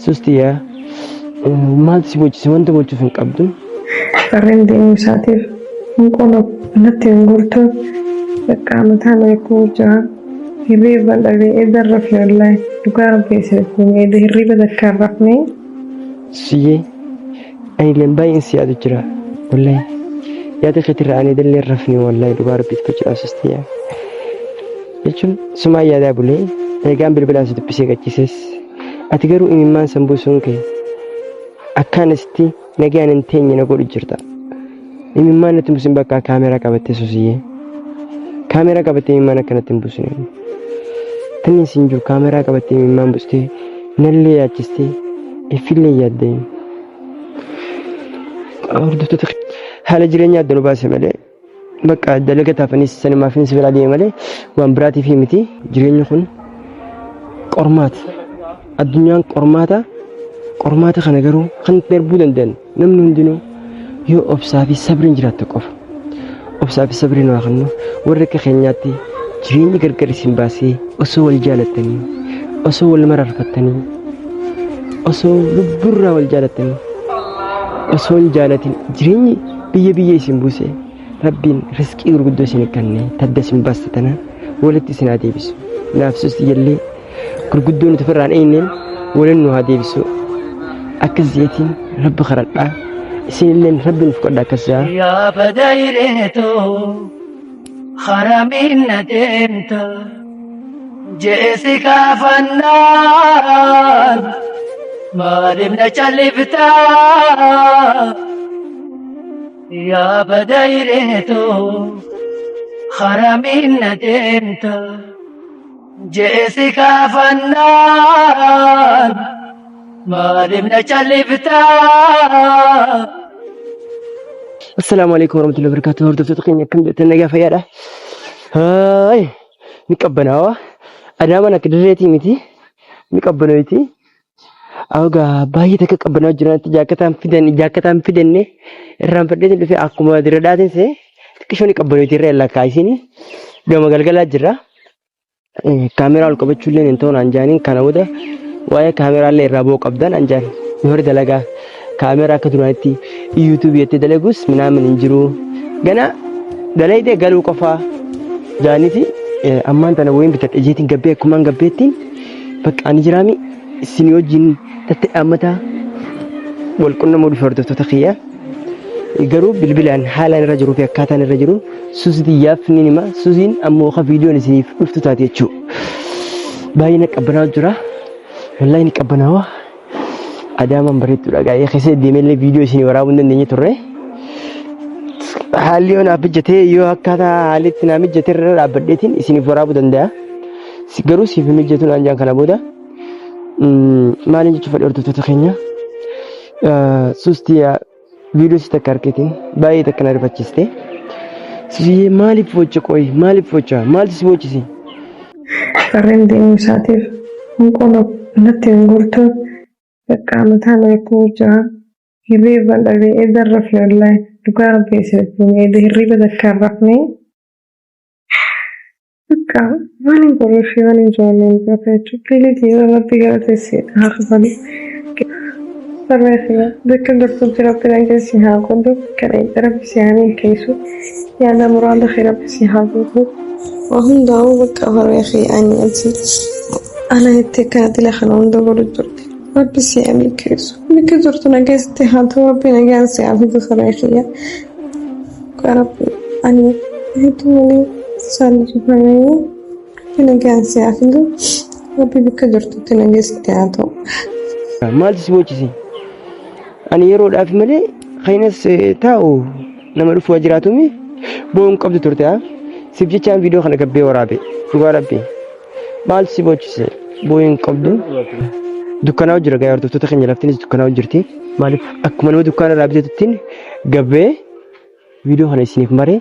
Sustiyaa maaltu si boochise wanta boochuuf hin qabdu. Farreen deemuu isaatiif hin natti hin gurtu. Bakka mataan beekuu jira. Hirriiba dhabee eeda rafne wallaahi dhugaa rabbii isinitti hime eeda hirriiba takka hin rafne. Suyyee ani illee baay'een si yaadu jira wallaahi yaada keetirraa ani illee rafne wallaahi dhugaa rabbii dubbachuudhaaf sustiyaa jechuun sumaan yaadaa bulee eegaan bilbilaan si dubbisee qachiises ati garuu imimmaan san buusuun kee akkaan asitti nagaan hin teenye na godhu jirta. Imimmaan natti hin buusin bakka kaameraa qabattee susiyyee. Kaameraa qabattee imimmaan akkanatti hin buusine. Tanni isin jiru kaameraa qabattee imimmaan buustee nallee yaachistee iffillee yaaddee. Hordoftoota haala jireenyaa adda nu baase malee bakka dalaga taafanis sanumaafis biraa deeme malee waan biraatiif miti. Jireenyi kun qormaata. Addunyaan qormaata. Qormaata kana garuu kan darbuu danda'an namni hundinuu yoo obsaa fi sabriin jiraatte qofa. Obsaa fi sabriin waa kennu warri akka keenyaatti jireenyi gargar isin baasee osoo wal jaalattanii osoo wal mararfattanii osoo lubburraa wal jaalattanii osoo hin jaalatin jireenyi biyya biyya isin buuse rabbiin riskii gurguddoo isin kenne tadda isin baaste tana walitti isin haa deebisu. Naaf susti jallee gurguddoo nuti ofirraa hin eegneen waliin nu haa deebisu. Akkas jeetiin rabbi kadhadhaa isinilleen rabbi nuuf kadhaa akkas jaa. Yaa badayreeto haramiin na deemta jeesi kaafannaan maaliif na callifta yaa badayreeto haramiin na deemta jeesi kaafannaan maaliif na callifta. Assalaamu alaikum warahmatullahi wabarakatuh. Hordoftoota keenya akkam jirtan nagaa fayyaadha. Haay ni qabbanaawa. Adaamaan akka dirreetii miti. Ni qabbanoyti. Awgaa baay'ee takka qabbanaa jiranitti jaakkataan fidan jaakkataan fidanne irraan fadheetiin dhufe akkuma diradhaatiin see xiqqishoo ni qabbanoyti irra lakkaa isiin gama galgalaa jirra. Kaameraa ol qabachuu illee hin ta'u naan jaaniin kana booda waa'ee kaameraa illee irraa bu'uu qabdan an jaan yoo dalagaa kaameraa akka duraanitti yuutuubii jettee dalagus minaamin hin jiru gana dalaydee galuu qofaa jaaniiti ammaan tana wayiin bitadhe jeetiin gabbee akkumaan gabbeettiin bakka ani jiraami isin wajjin tatte dhaammataa wal qunnamuu dhufe hordoftoota kiyya. Garuu bilbilaan haalaan irra jiruu fi akkaataan irra jiru suusii xiyyaaf ni hima. Suusiin ammoo akka viidiyoon isiniif dhuftu taate jechuudha. Baay'ee na qabbanaa'u jira. Wallaahi ni qabbanaawa. Adaamaan bareedduudha. Gaa'ee keessa deemeellee viidiyoo isinii waraabuu hin dandeenye turre. Haalli yoo naaf mijatee yoo akkaataa haalli itti naaf mijatee irra dhaabbadheetiin isiniif waraabuu danda'a. Garuu siif hin mijatu naan jaan kana booda. Maaliin jechuu fedhe hordoftoota keenya. Suustiyaa viidiyoo si takka argeetiin baay'ee takka na rifachiiste. Suusiyee maaliif boocha qoyi maaliif boocha maaltu si boochise? Farreen deemuu isaatiif hin natti hin gurtu. Bakka mataan beekuu jira. Hirriiba dhabee eeda rafne wallaahi dhugaa rabbii isinitti hime eeda hirriiba takka hin rafne. Bakka maaliin godhuu fi maaliin jiraannu hin beeku jechuudha. Piliis rabbi galateessi haa kafalu. Barreeffama bakka jirtutti rabbi nagaa si haa godhu kan eegde rabbi si haa milkeessu yaada muraada kee rabbi si haa guutu. Waa hundaa'uu bakka farree kee ani ati ana itti akkanatti lafa hunda godhu jirti. Rabbi si haa milkeessu. Bakka jirtu nagaa sitti haa ta'u rabbi nagaan si haa fidu farree kiyya. Rabbi ani hedduu malee saalifamee rabbi nagaan si haa fidu. Rabbi bakka jirtutti nagaa sitti haa ta'u. Maaltu si boochise? Ani yeroodhaaf malee kanas taa'u nama dhufu waa jiraatumi boo'uun qabdu turte haa. Siif jechaan viidiyoo kana gabbee waraabe dhugaa rabbi. Maaltu si boochise? Boo'uun qabdu. Dukkanaa'u jira gaa hordoftoota keenya laftinis dukkanaa'u jirti. Maaliif akkuma nama dukkaana irraa bitatuttiin gabbee viidiyoo kana isiniif maree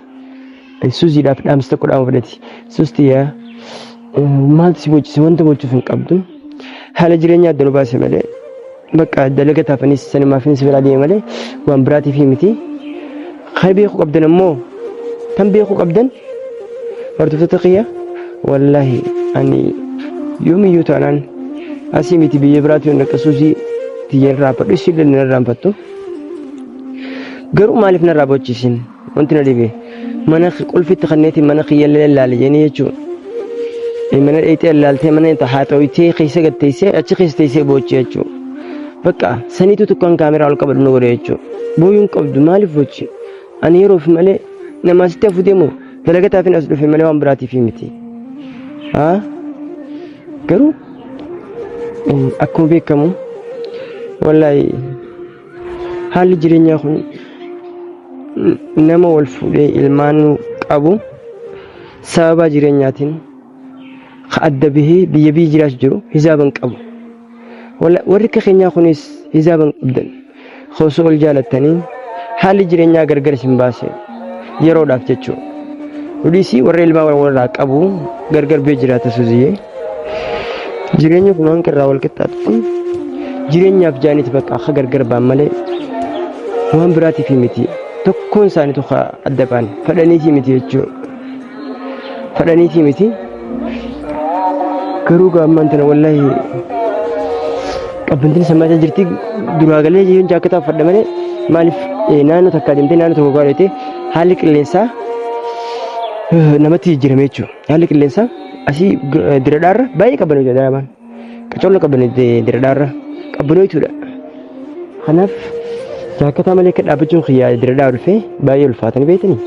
suuziidhaaf dhaamsa tokko dhaamu fedhati. Suusti yaa maaltu si boochise wanta boochuuf hin qabdu. Haala jireenyaa adda nu baase malee bakka dalaga taafanis sanumaafis biraa deeme malee waan biraatiif miti. Kan beekuu qabdan ammoo kan beekuu qabdan hordoftoota kiyya wallaahi ani yoomiyyuu taanaan Asii miti biyya biraatti yoon dhaqa suusii tiyya irraanfadhu isiillee na irraanfattu. Garuu maaliif narraa bochiisin wanti na dhibe mana qulfitti kanneetiin mana kiyyallee laale jedhanii jechuudha. Mana dheeyxee laaltee mana haxooytee keessa gad teessee achi keessa teessee boochi jechuudha. Bakka saniitu tukkaan kaameraa ol qabadhu na godhe jechuudha. Booyuun qabdu maaliif boochi? Ani yeroof malee nama asitti hafu deemu dalagataafin as dhufe malee waan biraatiif miti. Haa? Garuu akkuma beekamu wallaahi haalli jireenyaa kun nama wal fuudhee ilmaan qabu sababa jireenyaatiin ka adda bahee biyya biyya jiraach jiru hizaaba hin qabu. Warri akka keenyaa kunis hizaaba hin qabdan. Osoo ol jaalattanii haalli jireenyaa gargar isin baase yeroodhaaf jechuudha. Dhiisii warra ilmaa walirraa qabu gargar bee jiraata suziyyee. Jireenyi kun hanqa irraa wal qixxaatutti jireenyaaf jaaniiti bakka akka gargar ba'an malee waan biraatiif miti. Tokkoon isaanii tokko adda ba'an fedhaniitii miti jechuudha. Fedhaniitii miti. Garuu gaammaan tana wallaahi qabbantiin sammaachaa jirti duraa galee yoon jaakkataa uffadha malee maaliif naannoo takkaa deemtee naannoo tokko gaadhate haalli qilleensaa namatti jijjiirame jechuudha. Haalli qilleensaa asii diradhaarra baay'ee qabbanoo jira. Qacolla qabbanoo diradhaarra qabbanooytuudha. Kanaaf jaakkataa malee akka dhaabbachuun kiyyaa diradhaa dhufee baay'ee ulfaatanii beektanii.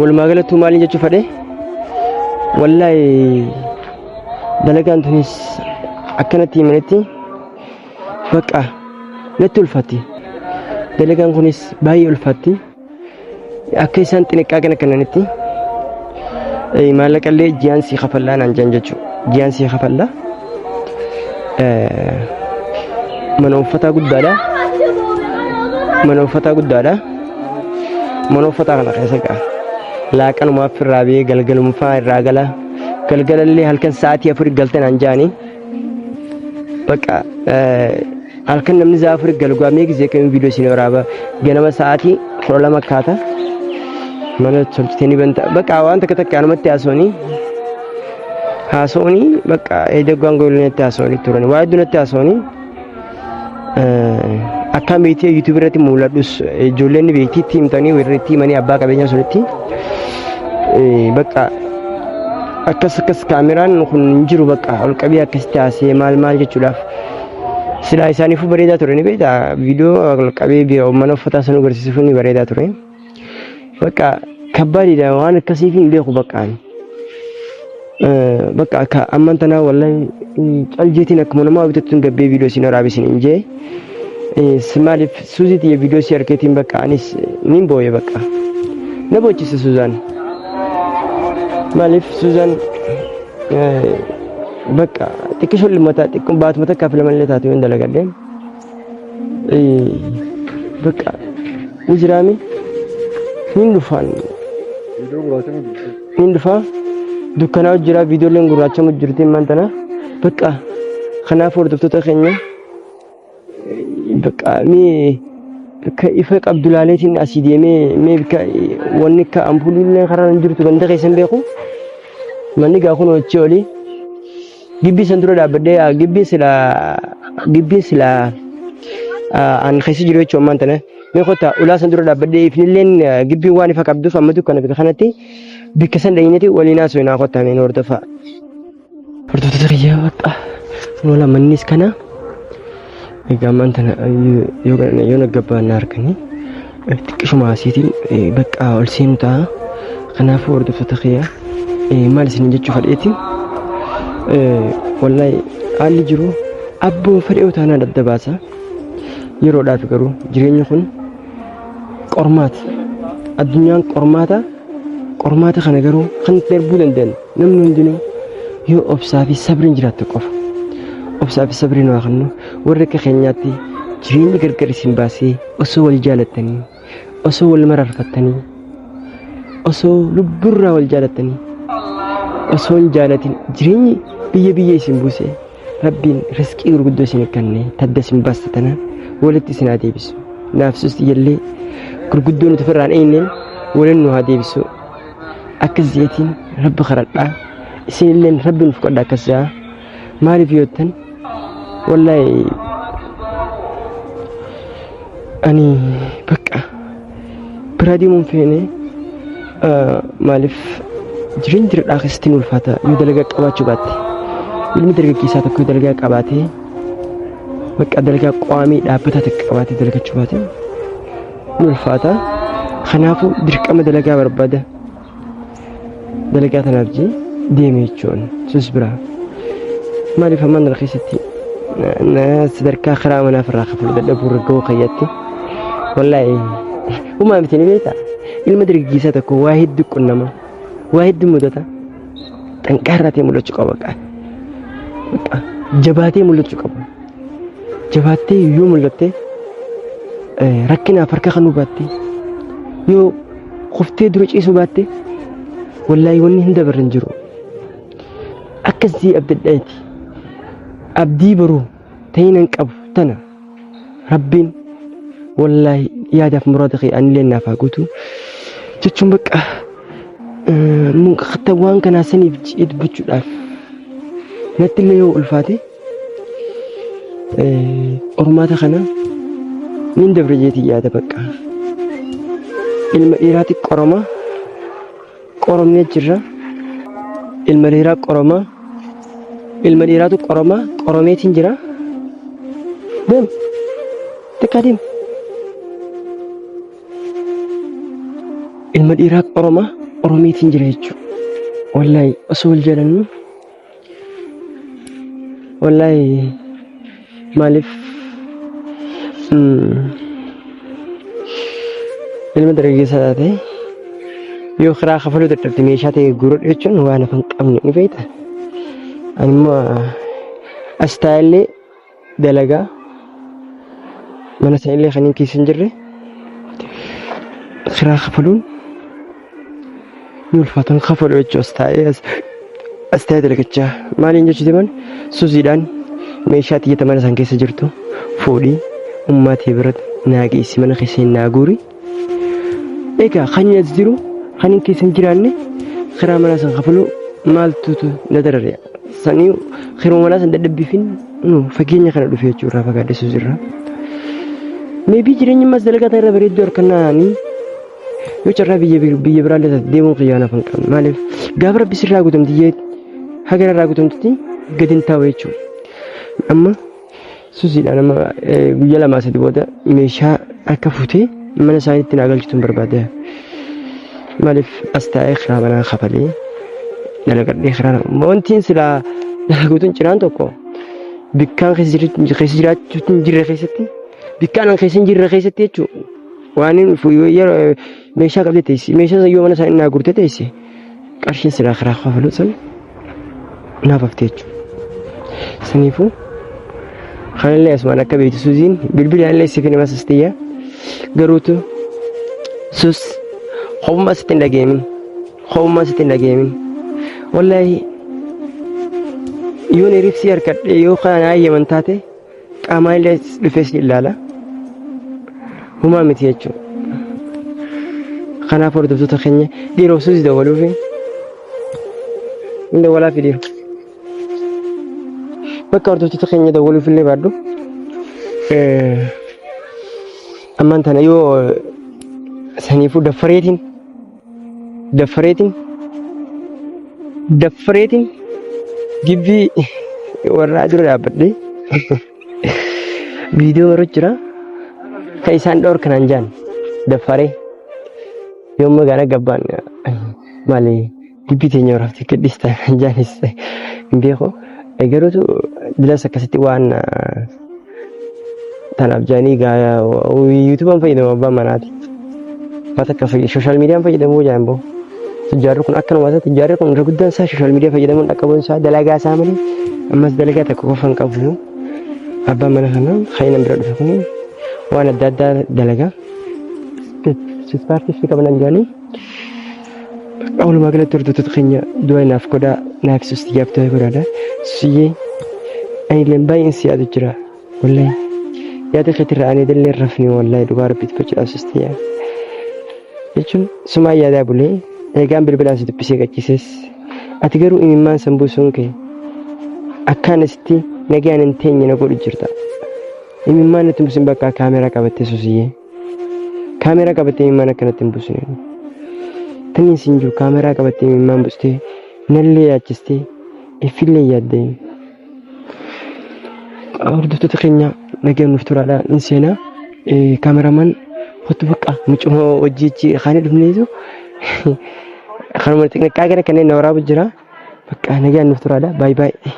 Walumaa galattuu maaliin jechuu fedhe wallaahi dalagaan tunis akkanatti himanitti bakka natti ulfaatti. Dalagaan kunis baay'ee ulfaatti. Akka isaan xiniqqaaqina kennanitti maallaqallee ji'aan sii kafallaa naan jedhan jechuudha. Ji'aan sii kafallaa. Mana uffataa guddaadha. Mana uffataa guddaadha. Mana uffataa kana keessa ga'a. Laaqanumaaf irraa ba'ee galgalumfaa irraa gala. Galgalallee halkan sa'aatii 4 galte naan jedhanii. Bakka halkan namni sa'a 4 galu gaamee gisee kamiin viidiyoo isin waraaba ganama sa'aatii 12 kaata mana tolchitee ni banta bakka waan takka takka anumatti haasa'anii haasa'anii bakka eedaggaan goolii haasa'anii turan waa hedduu natti haasa'anii akkaan beektee yuutuubii irratti mul'adhus ijoolleen ni beekti itti himtanii warri itti himanii abbaa qabeenyaa sunitti bakka akkas akkas kaameraan kun hin jiru bakka ol qabee akkasitti haasa'ee maal maal jechuudhaaf silaa isaaniifuu bareedaa ture ni beektaa viidiyoo ol qabee mana uffataa sana agarsiisuuf ni bareedaa ture bakka kabbaadidha waan akkasiif hin beeku bakka ani. Bakka akka amman tanaa wallahi caljeetiin akkuma namaa bitattuun gabbee viidiyoo isin waraabe isin hin jee. Maaliif suuzii tiyya viidiyoo si arkeetiin bakka anis nin booye bakka. Na boochise Suzaan. Maaliif Suzaan bakka xiqqisho limmataa xiqqoo baatuma takkaaf lamallee taatu yoon dalagadhe. Bakka ni jiraami nin dhufaan nin dhufaa dukkanaa jira viidiyooleen gurraachamu jirti ammaan tana bakka kanaaf hordoftoota keenya bakka mee bakka ifa qabdu laaleetiin asii deemee mee bakka wanni akka ampuuliillee karaa hin jirtu ganda keessan beeku manni gaa kun hojii olii Gibbii san dura dhaabbadhee gibbiin silaa gibbiin silaa an keessa jiru jechuun ammaan tana mee kottaa ulaa san dura dhaabbadhee ifnilleen gibbiin waan ifa qabduuf amma dukkana bika kanatti bikka san dhayineeti waliin haasofnaa kottaa mee nu hordofaa. Hordoftoota kiyyaa bakka lola mannis kana egaa ammaan tana yoo yoo naggabbaan na harkanii xiqqishuma asiitiin bakka ol seenu ta'a. Kanaafuu hordoftoota kiyya maal isin jechuu fedheeti wallahi haalli jiru abboon fedhee utaanaa adda baasa. Yeroodhaaf garuu jireenyi kun qormaata. Addunyaan qormaata. Qormaata kana garuu kan darbuu danda'an namni hundinuu yoo obsaa fi sabriin jiraatte qofa. Obsaa fi sabriin waa kennu warri akka keenyaatti jireenyi gargar isin baasee osoo wal jaalattanii osoo wal mararfattanii osoo lubburraa wal jaalattanii osoo hin jaalatin jireenyi biyya biyya isin buuse rabbiin riskii gurguddoo isin kenne tadda isin baaste tana walitti isin haa deebisu naafsus iyallee gurguddoo nuti ofirraa hin eegneen waliin nu haa deebisu akkas jeetiin rabbi kadhadhaa isinilleen rabbi nuuf kadhaa akkas jaa. Maaliif yoo jettan wallaahi ani bakka biraa deemuun feene maaliif jireenya jiradhaa keessatti ni ulfaata yoo dalagaa qabaachuu baatte. Ilmi dargaggeessaa tokko yoo dalagaa qabaatee bakka dalagaa qo'amii dhaabbataa takka qabaatee dalagachuu baate ni ulfaata. Kanaafuu dirqama dalagaa barbaada. Dalagaa tanaaf jee deeme jechuun sus biraa. Maaliif ammaan tana keessatti sadarkaa karaa manaaf irraa kafalu dadhabuu irra ga'uu kayyatti. Wallaahi uumaa miti ni beektaa. Ilma dargaggeessaa tokko waa hedduu qunnama. Waa hedduu mudata. Xanqaarraa ta'e mul'achuu qaba. Bakka jabaatee mul'achuu qaba. Jabaattee yoo mul'atte rakkinaaf harka kan baatte yoo kuftee dura ciisuu baatte wallaahi wanni hin dabarre hin jiru. Akkasii abdadhaati. Abdii boruu ta'inan qabu tana rabbiin wallaahi yaadaaf muraada kee anillee naaf haa guutu jechuun bakka waan kanaa saniif ji'ee dubbachuudhaaf natti illee yoo ulfaate Qormaata kana nin dabre jeetii yaada bakka. Ilma dhiiraati qoroma. Qoromnee jirra. Ilma dhiiraa qoroma. Ilma dhiiraatu qoroma. Qoromeetiin jira. Deem. Xiqqaa deem. Ilma dhiiraa qoroma. Qoromeetiin jira jechuudha. Wallaahi osoo wal jaalannu Wallaahi maaliif ilma dargaggeessaa taate yoo kiraa kafaluu dadhabde meeshaa ta'e guuradhu jechuun waan hafa hin qabne ni beekta. Ani immoo as taa'ellee dalagaa mana sanillee kan hin keessa hin jirre kiraa kafaluun ni ulfaatan kafalu jechuun as taa'ee as taa'ee dalagachaa maaliin jechuu deeman suuziidhaan meeshaa xiyyata mana san keessa jirtu fuudhii ummaa tee bira naa geessi mana keessa naa guuri. Egaa kan as jiru kan hin keessa hin jiraanne kiraa manaa san kafaluu maaltutu na darare sanii kiruma manaa san dadhabbiifin nu fageenya kana dhufe jechuu irraa fagaadhe suuzirra. Meebii jireenyi ammas dalagaa ta'e irra bareedduu harkannaanii yoo carraa biyya biyya biraallee taate deemuun kiyyaa naaf hin qabne maaliif gaafa rabbi sirraa guutamti jee haga irraa guutamtutti gadi hin taa'u jechuudha. Amma Suziidhaan amma guyyaa lamaa sadi booda meeshaa akka fuutee mana isaaniitti naa galchitu hin barbaada. Maaliif as taa'ee kiraa manaa kafalee dalagadhee kiraa wantiin silaa dalaguutuun cinaan tokko bikkaan keessa jiraachuutti hin jirre keessatti bikkaan an keessa hin jirre keessatti jechuudha. Waan yeroo meeshaa qabdee teessi meeshaa yoo mana isaanii naa gurtee teessi qarshiin silaa kiraa kafaluu sun naaf hafte jechuudha. Saniifuu kanallee asumaan akka beektu suuziin bilbilaan illee siif nama sastiyya garuutu sus kophumaa sitti hin dhageemin kophumaa sitti hin dhageemin wallaahi yoon hiribsii harkadhe yoo kana ayyaman taate qaamaan illee dhufee si ilaala humaa miti jechuudha. Kanaaf hordoftoota keenya dhiiroo suusi dawwaluufi hin dawwalaafi dhiiroo. Bakka hordoftoota keenya dawwaluuf illee baadhu. Ammaan tana yoo saniifuu daffareetiin daffareetiin daffareetiin gibbii warraa dura dhaabbadhee viidiyoo maruu jira kan isaan dhoorkanaan jaan daffaree yoo magaalaa gabbaan maali Dubbii teenya waraabtee gadhiista jaanis hin beeku. Garuutu dilas akkasitti waan tanaaf jaanii yuutuubaan fayyadamu abbaan manaati. Waan takka sooshaal miidiyaan fayyadamuu jaan boo. Tujjaarri kun akkanuma isaa tujjaarri kun irra guddaan isaa sooshaal miidiyaa fayyadamuun dhaqqabuun isaa dalagaa isaa malee ammas dalagaa takka qofa hin qabu. Abbaan mana kanaa kan inni bira dhufe kun waan adda addaa dalagaa. Ispaartii fi qaban jaanii. Walumaa galatti hordoftoota keenya du'a naaf godhaa naaf sustiyyaaf du'a godhaadha. Susiyyee ani illee baay'een si yaadu jira. Wallahi yaada keetirraa ani illee rafni wallahi dhugaa rabbiitti fachuudhaaf sustiyyaa. Jechuun sumaa yaadaa bulee eegaan bilbilaan si dubbisee qachiises. Ati garuu imimmaan san buusuun kee Akkaan asitti nagaan hin teenye na godhu jirta. Imimmaan natti hin busin bakka kaameraa qabattee susiyyee. Kaameraa qabattee imimmaan akkanatti hin busine. Taniin siin jiru kaameraa qabattee imimmaan bustee nallee yaachistee iffillee yaaddee. Hordoftoota keenya nagaan nuuf turaadha in seenaa. Kaameraman kottu bakka mucuma hojii kaanii dhufneetu kanuma xixiqqaa gara kanneen na waraabu jira. Bakka nagaan nuuf turaadha. Baay'ee baay'ee.